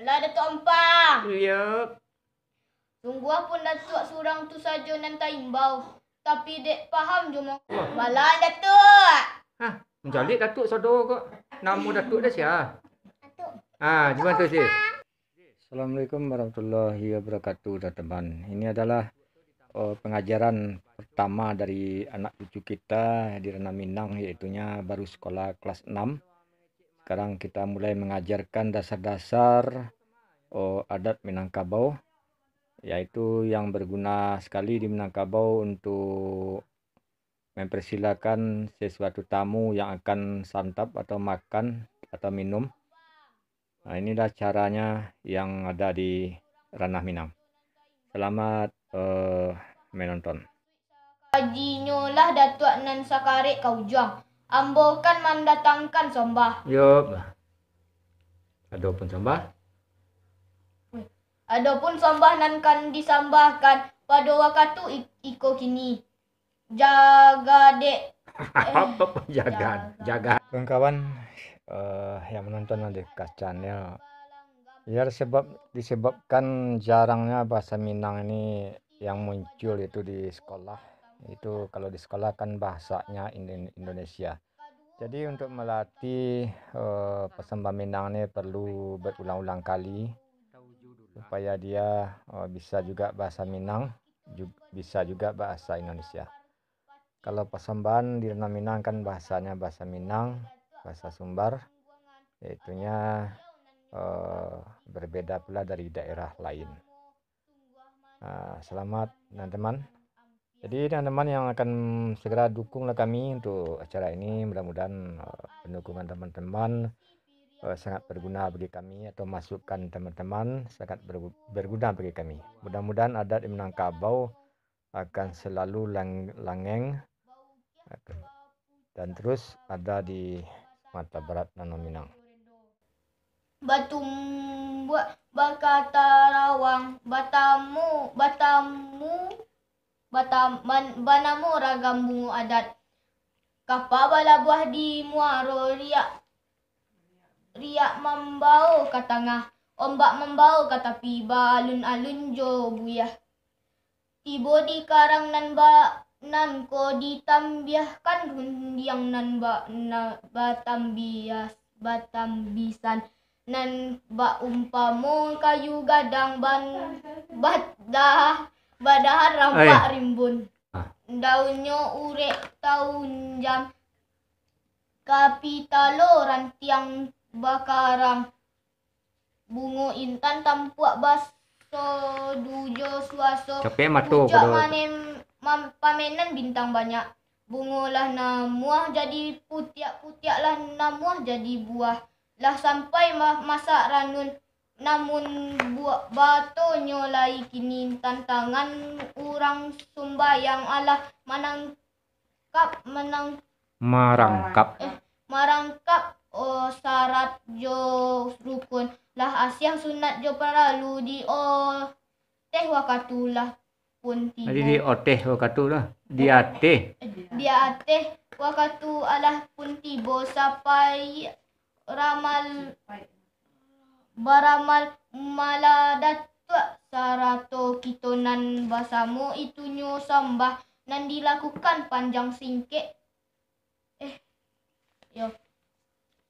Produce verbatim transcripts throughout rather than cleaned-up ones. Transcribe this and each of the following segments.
Alah, Datuak Ampang. Iyo. Sungguah pun Datuak surang tu sajo nan taimbau, tapi dek paham jo mangko. Bala, Datuak. Hah, mancaliak Datuak sado ko. Namo Datuak dah sia? Datuak. Ah, cuman tu sih. Assalamualaikum warahmatullahi wabarakatuh, teman-teman. Ini adalah, eh, pengajaran pertama dari anak cucu kita di Ranah Minang, yaitunya baru sekolah kelas enam. Sekarang kita mulai mengajarkan dasar-dasar, eh, adat Minangkabau, yaitu yang berguna sekali di Minangkabau untuk mempersilakan sesuatu tamu yang akan santap atau makan atau minum. Nah, inilah caranya yang ada di Ranah Minang. Selamat, eh, menonton. Kajinyo lah Datuak nan sakarek ka ujuang. Ambo kan mandatangkan sambah. Yo. Adopun sambah. Adopun sambah nan kan disambahkan pado wakatu i-, iko kini. Jaga dek. Apa penjagaan? Jaga. Kawan-kawan, eh, yang menonton di Kas Channel, ya, sebab, disebabkan jarangnya bahasa Minang ini yang muncul itu di sekolah. Itu kalau di sekolah kan bahasanya Indo-, Indonesia. Jadi untuk melatih, eh, pasambah Minang ni perlu berulang-ulang kali supaya dia, eh, bisa juga bahasa Minang, ju-, bisa juga bahasa Indonesia. Kalau pasambahan di Ranah Minang kan bahasanya bahasa Minang, bahasa Sumbar, yaitunya, eh, berbeda pula dari daerah lain. Ah, selamat, teman-teman. Jadi, teman-teman yang akan segera dukunglah kami untuk acara ini, mudah-mudahan, eh, pendukungan teman-teman, eh, sangat berguna bagi kami, atau masukan teman-teman sangat ber-, berguna bagi kami. Mudah-mudahan adat di Minangkabau akan selalu lang-, langeng dan terus ada di Sumatera Barat nan Minang. Batumbuak bakatarawang, batamu, batamu, batam-, ban-, banamo ragam bungo adat. Kapa balabuah di muaro, riak, riak mambao ka tangah, ombak mambao ka tapi, baalun-alun jo buyah. Tibo di karang nan ba-, nan ko ditambiahkan rundiang nan ba-, na-, batambias-, batambisan, nan baumpamo kayu gadang ban-, badah-, badahan rampak rimbun. Ah. Daunnyo urek taunjam, kapitalo rantiang bakarang. Bungo intan tampuak baso dujo suaso. Capek mato pucuak pado manem-, mam-, pamenan bintang banyak. Bungo lah namuah jadi putiak, putiak lah namuah jadi buah. Lah sampai ma-, masak ranun, namun buah batonyo lai kini tantangan urang sumbayang alah manang-, kap manang-, marangkap. Eh, marangkap, oh, syarat jo rukun. Lah asiah sunat jo paralu di oteh wakatu lah pun tibo. Jadi di oteh wakatu lah. Di ateh. Di ateh wakatu alah pun tibo sapai ramal, baramal malah Datuak sarato kito nan basamo itunyo sambah nan dilakukan panjang singkek, eh, yo,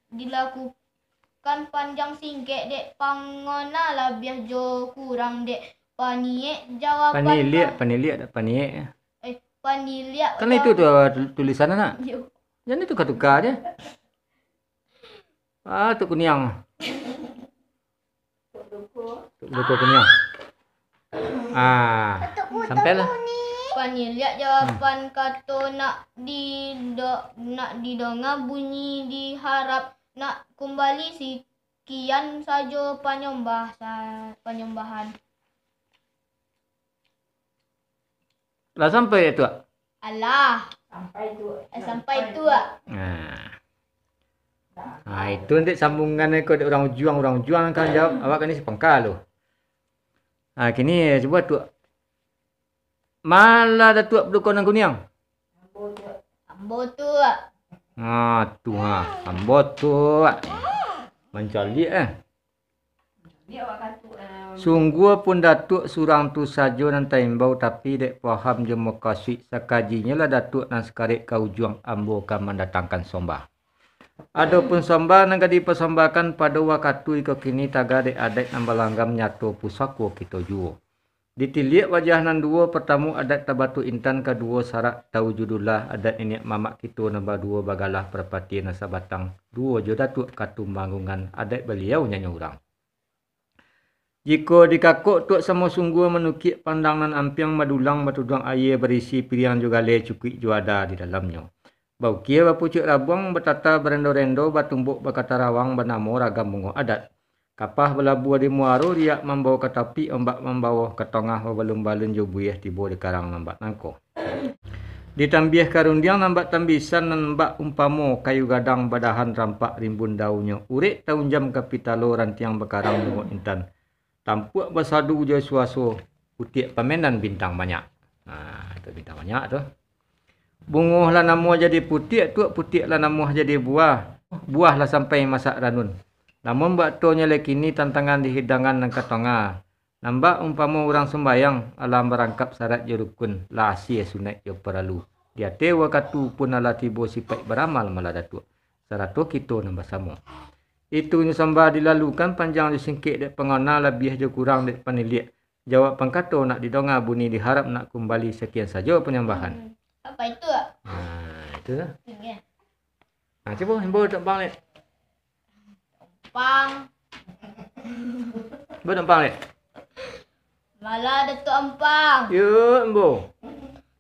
dilakukan panjang singkek dek pangona labiah jo kurang dek paniek jawaban paniliak, pa-, paniliak dak paniek. Eh, paniliak. Kan itu tu, uh, tulisan anak. Yo. Jangan itu katuka aja. Ah, tu kuniang. Buku kuniang. Ah, sampai lah. Paniliak jawaban kato nak dido-, nak didonga bunyi diharap nak kumbali sikian sajo panyambah sa-, panyambahan. Lah sampai tu, Ak? Alah. Sampai tu. Eh, sampai tu, Ak. Nah. Ah, itu nanti sambungan ko dek urang ujuang, urang ujuang kan jawab, awak kan isi pangka tu. Ah, kini cubo tu. Malah Datuak paduko nan kuniang. Ambo tu, Ak. Ah, tu ha, ambo tu, Ak. Mancaliak, eh. Sungguah pun Datuak surang tu sajo nan taimbau, tapi dek paham jo mukasuik, sakajinyo lah Datuak nan sakarek ka ujuang, ambo ka mandatangkan sombah. Adopun sombah nan ka dipasambahkan pado wakatu iko kini, taga dek adaik nan balanggam, nyato pusako kito juo. Ditiliak wajah nan duo, partamo adaik tabatuak intan, kaduo sarak taujudulah, adaik niniak mamak kito nan baduo, bagalah parapatian nan sabatang, duo jo Datuak Katumanggungan, adaik baliau nyanyo urang. Jikok dikakok tuak samo sungguah, manukiak pandang nan ampiang, madulang batuduang aia, barisi piriang jo galeh, cukuik juo ada di dalamnyo. Baukia bapucuak rabuang, batata barendo-rendo, batumbok bakatarawang, banamo ragam bungo adat. Kapah balabuah di muaro, riak mambao ka tapi, ombak mambao ka tongah, babalun-balun jo buiah, tibo di karang nan bak nangko. Ditambiah ka rundiang nan bak tambisan, nan bak umpamo kayu gadang, badahan rampak rimbun daunnyo, urek taunjam ka pitalo, rantiang bakarang bungo intan, tampuak basadu jo suaso, putiak pamenan bintang banyak. Nah, itu bintang banyak tu. Bungo lah namuah jadi putiak tuak, putiak lah namuah jadi buah, buah lah sampai masak ranun. Namun baktonyo lai kini, tantangan di hidangan nan ka tongah. Nan bak umpamo urang sumbayang, alah barangkap sarat jo rukun, lah asie sunaik jo paralu. Di ateh wakatu pun alah tibo, sipaik baramal malah Datuak, sarato kito nan basamo. Itunyo sambah dilalukan, panjang jo singkek dek pangana, labiah jo kurang dek paniliak. Jawab pangkato nak didonga, bunyi diharap nak kumbali. Sakian sajo panyambahan. Hmm. Apa itu, Ak? Nah, itu lah. Iya. Nah, cubo imbau Datuak Ampang, Lek. Ampang. Imbau Datuak Ampang, Lek. Malah Datuak Ampang. Yo, imbau.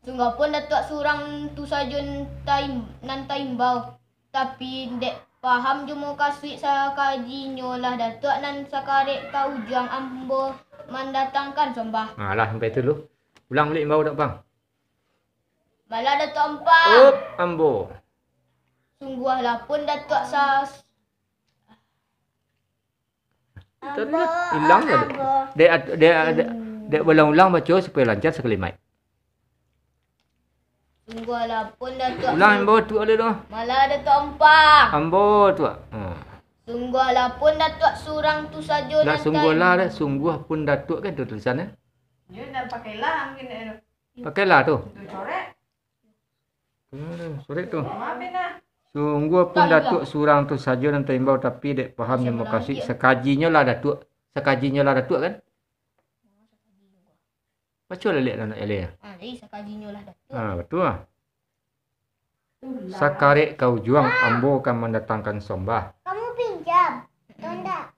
Sungguah pun Datuak surang tu sajo nan taim-, nan taimbau. Tapi, dek paham jo mukasuik, sakajinyo lah Datuak nan sakarek ka ujuang, ambo mandatangkan sombah. Nah, lah sampai tu dulu. Ulang baliak imbau Datuak Ampang. Malah Datuak Ampang. Up, ambo. Sungguahlah pun Datuak sa-, Tadi lah, ilang lah. Dek, dek, dek, dek ulang-ulang baco supayo lancar sakali mai. Sungguahlah pun Datuak. Ulang, ambo tu ada tu. Malah Datuak Ampang. Ambo tu. Ha. Sungguahlah pun Datuak surang tu sajo. Lah, nan sungguahlah tai- dah, sungguah pun Datuak kan tu tulisan, eh? Yo, nan pakailah mungkin, eh. Pakailah tu. Tu coret. Hmm, surik tu. Maafin lah. Sungguah pun Datuak surang tu sajo nan taimbau, tapi dek paham jo mukasuik, sakajinyo lah Datuak. Sakajinyo lah Datuak kan? Baco lah liak anak jaleh. Ah, jadi sakajinyo lah Datuak. Ah, batua. Sakarek ka ujuang, ambo ka mandatangkan sombah. Kamu pinjam, atau ndak?